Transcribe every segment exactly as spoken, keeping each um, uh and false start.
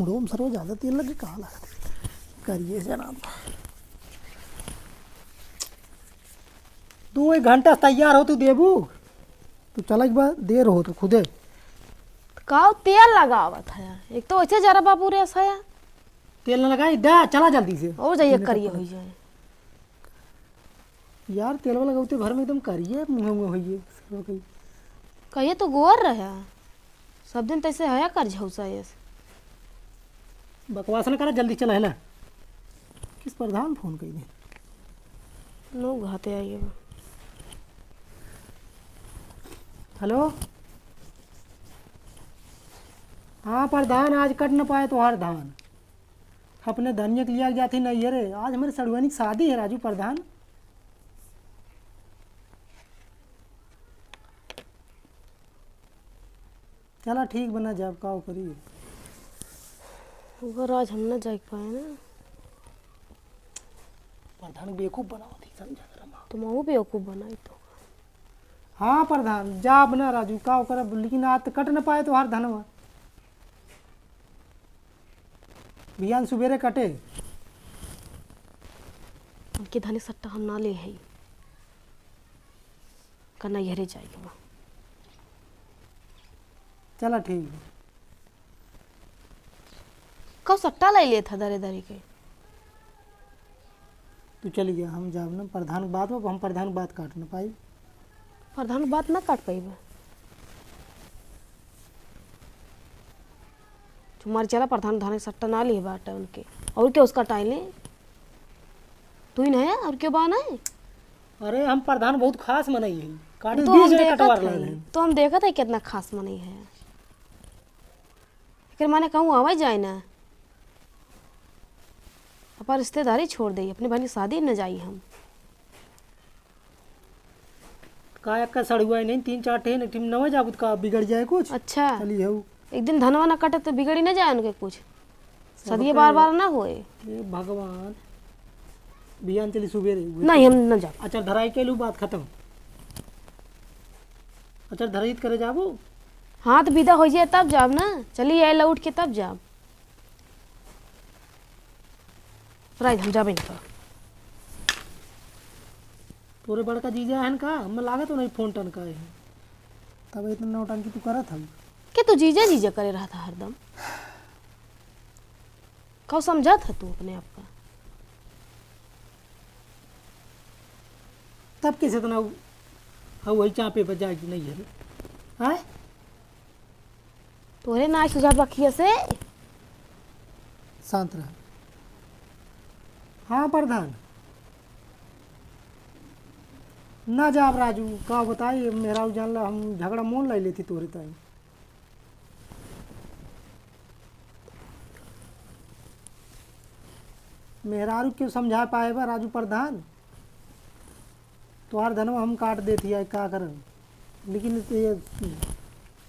मुड़ो में सरवा ज्यादा तेल लगे, कहाँ लागत है? करिए से नाम। तू एक घंटा से तैयार हो, तू देबू? तू चला के बाद देर हो, तू खुदे। का तेल लगावत है? एक तो वैसे जरा बाबू रे सया। तेल ना लगाई, दा, चला जल्दी से। और जाइए, तेल करिए का होई जाए। यार, तेलवा लगावते भर में एकदम करिए मुँह में होइए। कहिए तो गोर रहे, सब दिन तैसे हया कर झौसा यस। बकवास ना करा, जल्दी चला है ना। किस प्रधान फोन कई दे? नो घाते आइए बा। हेलो, हाँ प्रधान, आज कट न पाए तोहार धान। अपने धनिया के लिया के जाते नहीं है रे, आज हमारे सड़ुआनी की शादी है राजू प्रधान। चला ठीक बना, जाब का करी। अगर आज हम ना जाए पाए ना। प्रधान बेवकूफ बनावत ही, समझा कर हम। तुम वो बेवकूफ बनाई तो। हाँ प्रधान, जाब ना राजू, का करब, लेकिन आज तो कट न पाए तोहार धनवा। बिहान सुबेरे कटे। उनके धनी सट्टा हम ना ले है। का नैहरे जाए के बा। चला ठीक बा। कब सट्टा ले लेत ह दरे दरे के? तू चली गया, हम जाब ना, प्रधान के बात बा, हम प्रधान के बात काट न पाई। प्रधान के बात ना काट पाई बा। तुम्हारे चला प्रधान धान के सट्टा ना ले बाटे उनके। और क्या उसका टाइम ले? तू ही ना है, और क्या बा ना है? अरे, हम प्रधान बहुत खास मनई है। काटी तो बीस हम जने देखत कटवार हई, लाग है। तो हम देखत हई कितना खास मनई है। एकर माने कहूँ आवे जाए ना, अपन रिश्तेदारी छोड़ दे, अपने भाई की शादी न जाई हम। का एक्का सड़ुआ ही नहीं, तीन चार ठे न, टीम नवा जाबुत का बिगड़ जाए कुछ? अच्छा। चली हऊ। एक दिन धनवा ना कटे तो बिगड़ी ना जाए उनके कुछ। सदिये सबके बार बार ना होए। हे भगवान, बिहान चली सुबेरे। नहीं, हम ना जाब। अच्छा, धराई के लू, बात खत्म। अच्छा, धराई करे जाबू? हाँ, तो विदा हो जाए तब जाब ना। चली आए लौट के तब जाब। राज, हम जाबे ना। तोरे बड़का जीजा हन का? हमें लागत नहीं फोन टन का है। तब इतना नौटंकी तू करत हऊ। के तू जीजा जीजा करे रहत ह हरदम? कब समझत ह तू अपने आप का? तब कैसे इतना उ-, हाँ, वही चापे पर जाए कि नहीं है रे? हैं? तोरे ना सुझात बखिया से। शांत रह। हाँ प्रधान, ना जाब राजू, का बताई, मेहरारू जान ला, हम झगड़ा मोल लाई लेती तोरे ताई। मेहरारू क्यों समझा पाए बा राजू प्रधान? तोहार धनवा हम काट देत हिया, का करब? लेकिन ये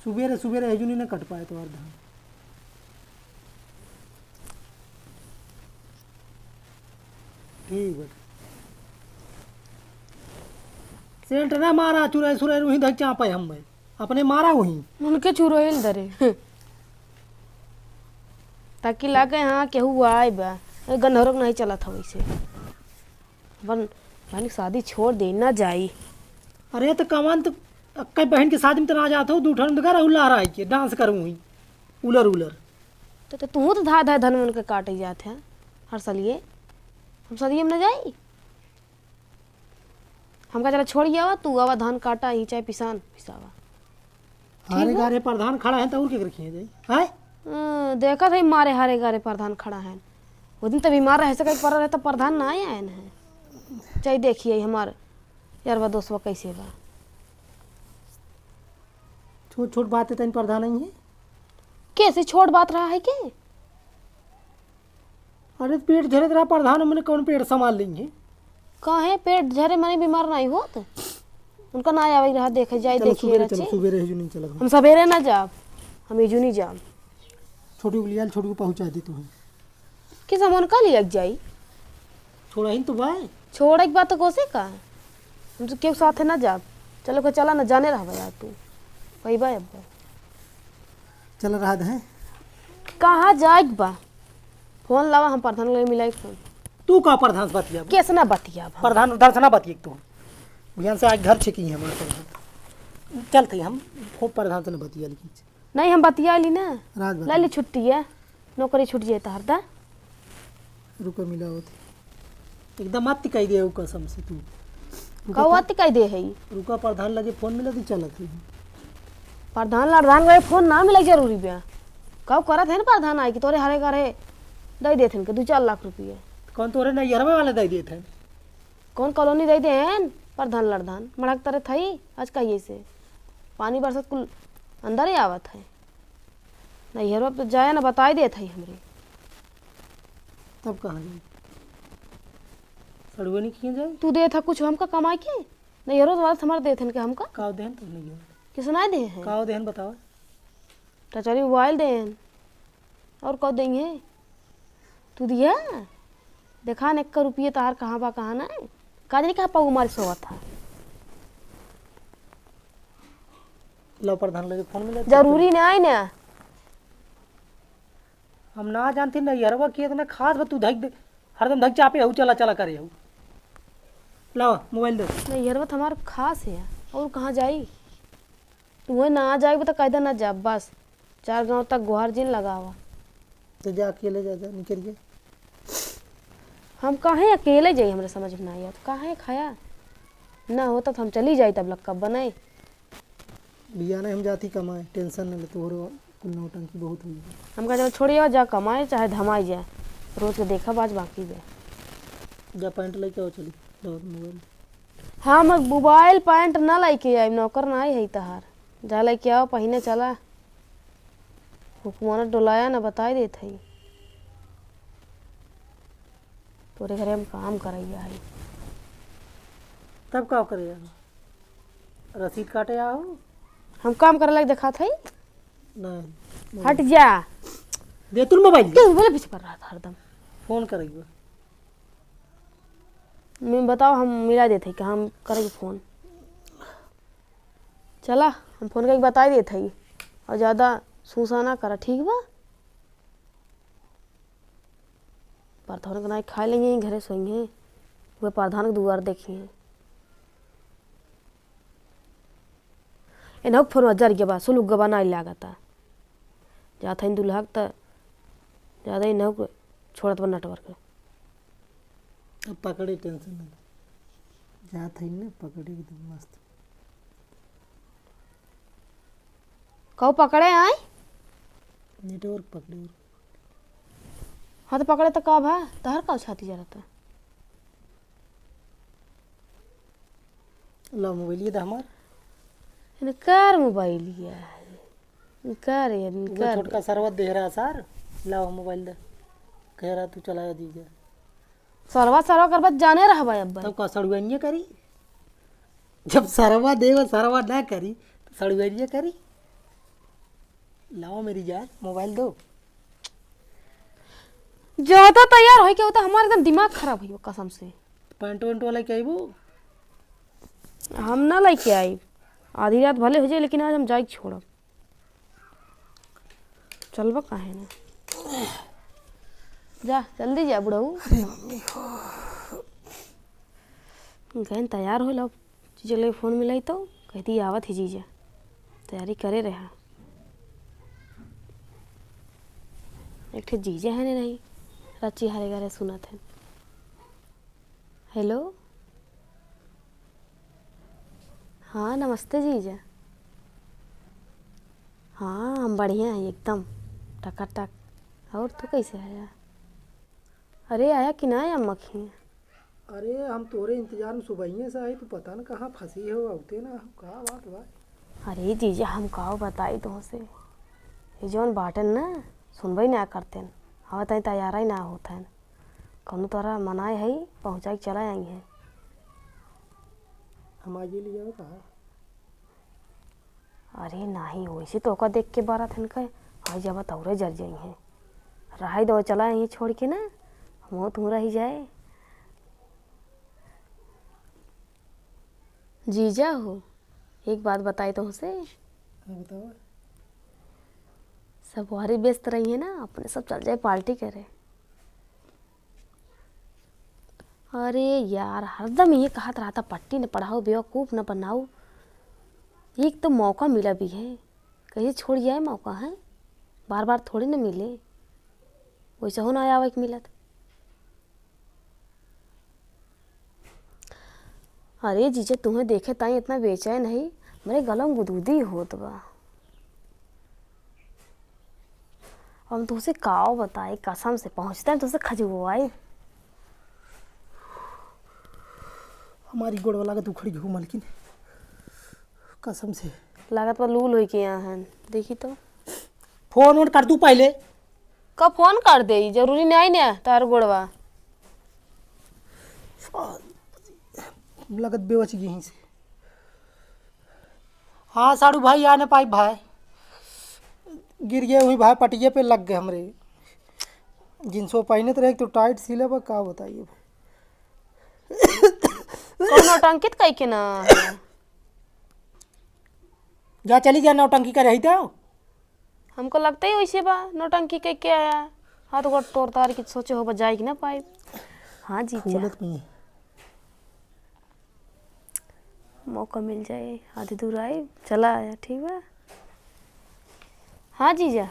सुबेरे सुबेरे एजुनी न कट पाए तोहार धान। ठीक बा। सेंट ना मारा, चुराई सुराई वहीं धक चापे हम भाई। अपने मारा वहीं। उनके चुरोइल दरे। ताकि लागे हाँ केहू आए बा। ए, गन्हरक नहीं चलत ह वैसे। अपन बहन की शादी छोड़ दे, ना जाई। अरे तो कमान तो अक्का बहन की शादी में तो ना जात हो, दू ठन घर उला रहा है के डांस करूँ ही, उलर उलर। तो, तो तू तो धा धा धन उनके काटे जात है हर सलिए। हम सलिए में ना जाई। हमका चला छोड़ आवा, तू आवा धान काटा ही चाहे पिसान पिसावा। हारे ठीक बा? गारे प्रधान खड़ा है तो और के रखिए जाई? हैं? हम्म, देखत है मारे हारे गारे प्रधान खड़ा है। वो दिन तो बीमार रहे से कहीं पड़ा रहे तो प्रधान ना आए आए हैं। चाहे देखिए हमार यारवा दोस्तवा कैसे बा। छोट छोट बात है तन प्रधान नहीं है। कैसे छोट बात रहा है के? अरे पेट झरत रहा प्रधान, मने कौन पेट संभाल लेंगे? काहे पेट झरे मने बीमार नहीं होत? उनका ना आवे रहा देखे जाए चलो देखिए सुबेरे, चलो रचे। सुबेरे हिजू नहीं चलब हम। हम सवेरे ना जाब, हम हिजू नहीं जाब। छोटू को लियाल, छोटू को पहुँचा दे तू है। किस हम उनका लिया के जाई? छोड़ा ही तो भाई। छोड़े के बात तो कोसे का? हम तो केहू साथे ना जाब। चलो को चला ना जाने रहबा यार तू। वही बा अब। चल रहा है। कहाँ जाइक बा? फोन लावा, हम प्रधान लगे मिलाई फोन। तू का प्रधान से बतियाबू? कैसे ना बतियाब हम? प्रधान उधार से ना बतियाइक तू। बिहान से आज घर छेकी है हमारे प्रधान। चल थे हम फो-, प्रधान से ना बतिया लेकिन। नहीं, हम बतिया ली ना। राज बतिया। ले ली छुट्टी है, नौकरी छूट जाए तोहर दा। रुको, मिला होते। एकदम अति कह दे उ कसम से तू। रुका कौ तो। अति कह दे है? रुका, प्रधान लगे फोन मिला तो चलत है। प्रधान लड़धान लगे फोन ना मिले जरूरी बा। कौ करत है ना प्रधान आए कि तोरे हरे घरे दे देत हैं के दो चार लाख रुपया। कौन तोरे नैहरवे वाले दे देत हैं? कौन कॉलोनी दे दे हैं? प्रधान लड़धान मड़क तरे थई आज कहिए से। पानी बरसत कुल अंदर ही आवत है। नैहरवा पे जाए ना बताई देत है हमरे। तब कहाँ जाई? सड़ुआ नहीं किए जाए? तू देत है कुछ हमका कमाई के? नैहरो वाला हमार देत हन के हमका? काव देहन तो नहीं है। किसना दे हैं? काव देहन बतावा। तो चली मोबाइल देहन। और कौ देंगे? तू दिया? देखा न एक्का रुपये तोहार कहाँ बा, कहाँ ना। का जानी कहाँ पगु मारी सोवत है। लो प्रधान लगे फोन मिला। जरूरी ना है ना। हम ना जानती नैहरवा की इतना खास बा, तू धक दे, हरदम धक चापे हऊ, चला चला करे हऊ। लावा मोबाइल दे। नैहरवा तो हमार खास है, और कहाँ जाई? तू ना जाए तो कायदा ना जा, बस चार गांव तक गुहार जिन लगावा। तो जा अकेले जा, जा निकल के। हम काहे अकेले जाई, हमरा समझ में ना आवत। काहे खाया ना होता तो हम चली जाई, तब लक्का बनाए। बियाने हम जाती कमाए, टेंशन न ले, तोहरो कुल नौटंकी बहुत हुई। हमका जब छोड़िया जा कमाए चाहे धमाई जा, रोज के देखा बाज बाकी बे। जा पैंट लेके आओ, चली। दो मोबाइल। हम मोबाइल पैंट ना लेके आई, नौकर ना आई है तहार। जा लेके आओ, पहिने चला। हुकुमाना डोलाया ना बताई देत है। तोरे घरे हम काम करैया है। तब का करे? रसीद काटे आओ। हम काम करे लायक देखात है? नहीं। हट जा। दे तू मोबाइल। क्यों बोले पीछे पड़ रहा था हरदम? फोन करेगी। मैं बताओ, हम मिला देते हैं कि हम करेंगे फोन। चला, हम फोन करके बताई देते हैं। और ज़्यादा सूसा ना करा, ठीक बा? प्रधान के नाई खाए लेंगे, घरे सोएंगे, वह प्रधान के दुआर देखिए। इनहु के फोनवा जर गया बा, सुलुक गवा नाई लागता। जात हईन दुल्हा के त ज्यादा इनहु के छोड़त बा network। अब पकड़े टेंशन ना। जात हईन ना पकड़े एकदम मस्त। कौ पकड़े आए? Network पकड़े और। हाँ तो पकड़े तो का भा? तहर का छाती जरता? ला मोबाइल ये दा हमार। इनकार मोबाइल ये है। इनकार ये, वो इनकार छोटका ये। सरवा देह रहा सार। लाओ मोबाइल दा। कह रहा तू चलाया दीजिए। सरवा, सरवा करबत जाने रहबा अब। तब का सड़ुआइनिया करी? जब सरवा देव सरवा ना करी, तो सड़ुआइनिया करी? लाओ मेरी जान, मोबाइल दो। ज्यादा तैयार होई के होता, हमार एकदम दिमाग खराब होई कसम से। पैंट वैंट वाला के आईबू? हम ना लेके आई, आधी रात भले हो जाए, लेकिन आज हम जाइक छोड़ब। चलबा काहे ना? जा, जल्दी जा, बुढ़ऊ। अरे मम्मी हो। गहन तैयार हो लो, जीजा ले फोन मिलाई तो कहती, "आवत ही जीजा, तैयारी करे रहा।" एक ठे जीजा है ने नहीं, रची हरे घरे सुनत है। हेलो, हाँ, नमस्ते जीजा। हाँ, हम बढ़िया हैं एकदम टकाटक। और तू कैसे आया? अरे, आया कि ना आया अम्मा खिया? अरे, हम तोरे इंतजार में सुबहिए से आई, तू पता न कहाँ फंसी हो, अउते ना हो, का बात बा? अरे जीजा, हम काव बताई तुमसे, ये जौन बाटन ना, सुनबे ना करतेन, आवत ही तैयार ही ना होत हैं। कौनो तोरा मनाए है, पहुँचाई के चला आई हैं। हम आज ही ले जाओ कहा? अरे नाही, वैसे तो ओका देख के बारा थन का, आज जब तौरे जर जाई हैं। रहाई दो, चला आई छोड़ के ना, हम तू रही जाए। जीजा हो, एक बात बताई तुमसे। हाँ, बताओ। जब वहरी व्यस्त रही है ना, अपने सब चल जाए पार्टी करे। अरे यार, हरदम ये कहत रहता, "पट्टी न पढ़ाओ, बेवकूफ न बनाओ।" एक तो मौका मिला भी है, कहीं छोड़ जाए मौका है, बार बार थोड़ी न मिले, वैसे हो ना आवे के मिलत। अरे जीजा, तुम्हें देखे ताई इतना बेचैन है, मेरे गला में गुदगुदी होत बा। हम तुमसे काव बताई, कसम से पहुँचते हैं तुमसे खजुआई। हमारी गोड़वा लागत उखड़ गई हो मलकिन, कसम से। लागत बा लूल होई के यहाँ हैं, देखी तो। फोन वोन कर तू पहले। कब फोन कर दे, जरूरी नहीं ना तार गोड़वा। लगत बेवच गई से। हाँ साड़ू भाई, आ न पाई भाई, गिर गए हुई भाई, पटिये पे लग गए हमरे। जींसो पहनत रहे तो टाइट सिले बा, का बताइए। कौन नौटंकित कई के ना है? जा चली जा, नौटंकी करे ही तो। हमको लगता ही वैसे बा, नौटंकी कई के आया। हाथ गोड़ तोड़ तार के सोचे हो बा जाए कि ना पाए। हाँ जीजा। फूलत नहीं। मौका मिल जाए, आधी दूर आए, चला आया, ठीक बा? हाँ जीजा।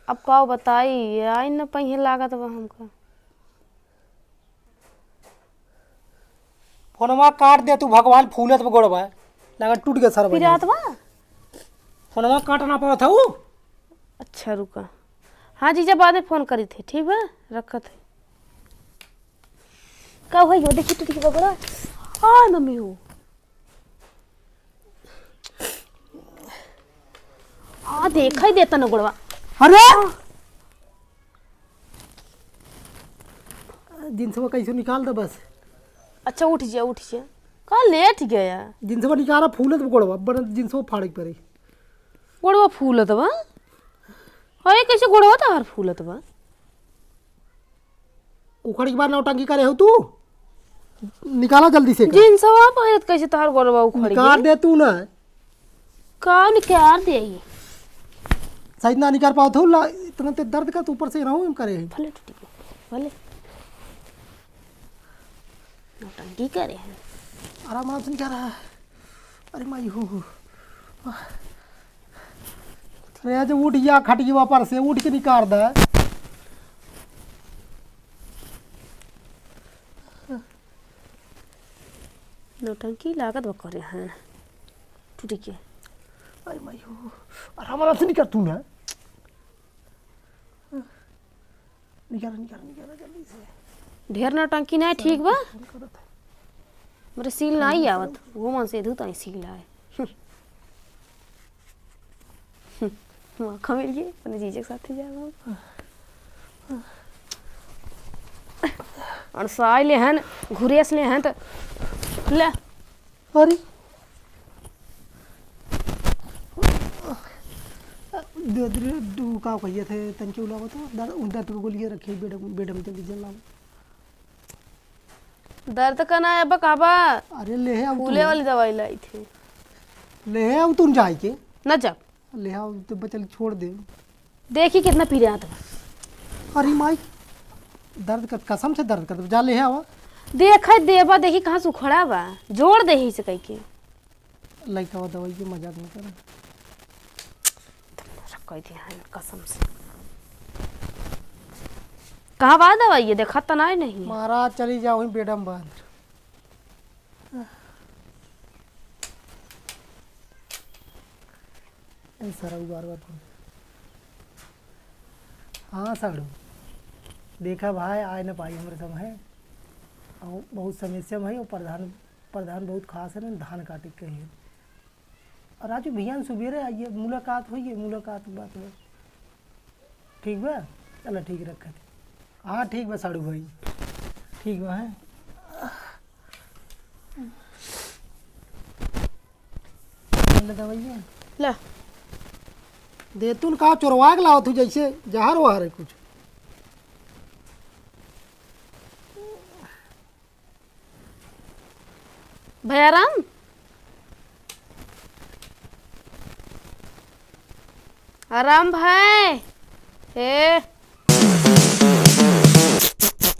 अब का बताई, ये आई न पहिए लागत बा हमका। फोनवा काट दे तू, भगवान फूलत बा गोड़वा, लागत टूट गया सरवा। पिरात बा? फोनवा काट ना पावत हऊ। अच्छा रुका, हाँ जीजा, बाद में फोन करी थे, ठीक बा, रखत है। का होई हो, देखी टूट गया गोड़वा। आ मम्मी हो। आ देखा ही देता न गोड़वा। अरे! जींसवा कैसे निकाल दे बस। अच्छा उठ जा, उठ जा। का लेट गया? जींसवा निकाला, फूलत बा गोड़वा, बड़ा जींसवा फाड़े के पड़ी। गोड़वा फूलत बा? अरे कैसे गोड़वा तोहार फूलत बा? उखड़ के बाद नौटंकी करे हो तू? निकाला जल्दी से। जींसवा पहिरत कैसे तोहार गोड़वा उखड़ निकाल गया? दे तू ना। का निकाल दे? सही ना निकाल पावत हो, ला, इतना ते दर्द का तू ऊपर से रहूं हम करे। भले टूटी गई, भले। नौटंकी करे हैं। आराम, आराम से निकाल रहा है। अरे माई हो, हो। अरे आज उठ गया, खट गया पर से, उठ के निकाल दे। नौटंकी लागत बा करे हैं। टूटी के। अरे माई हो, आराम, आराम से निकाल तू ना। निकाल, निकाल, निकाल जल्दी से। ढेर नौटंकी ना, ठीक बा? फोन करत है। मेरे सील ना ही आवत, वो मन से धुत आई सील आए। मौका मिल गई, अपने जीजे के साथ ही जाएगा। और साई ले हन, घुरेस ले हन, तो ले। अरे। दे दे रे, दू का कहिए थे, तनके उलावा तो, दर्द, दर्द को गोली रखे, बेड, बेड में जल्दी जल्दी लाओ। दर्द का ना है, अब का बा? अरे ले आओ फूले तू। वाली दवाई लाई थे। ले आओ तुम जाए के। ना जा। ले आओ तो बचल छोड़ दे। देखी कितना पिरात बा। अरे माई, दर्द कर, कसम से दर्द कर, जा ले आवा। देखा देबा, देखी कहाँ से उखड़ा बा, जोड़ दे ही से कह के। लइका दवाई के मजाक न कर। कह दिया है कसम से। कहाँ बा दवाई? ये देखा त ना है नहीं। महाराज चली जाओ वहीं बेडम बंद। ए, सारा उबार बात हो। हाँ, साड़ू। देखा भाई, आए न पाई हमरे सब है। और बहुत समस्या में है, और प्रधान, प्रधान बहुत खास है ना, धान काटे के है। और राजू भैया न सुबेरे आइए, मुलाकात होइए, मुलाकात बात हो। ठीक बा? चला ठीक रखत। हाँ, ठीक बा साड़ू भाई। ठीक बा, हैं? ले दवाइया। ला। दे तू न का चोरवा के लावत हूँ जैसे जहर वहर है कुछ। भैया राम, राम भाई, हे,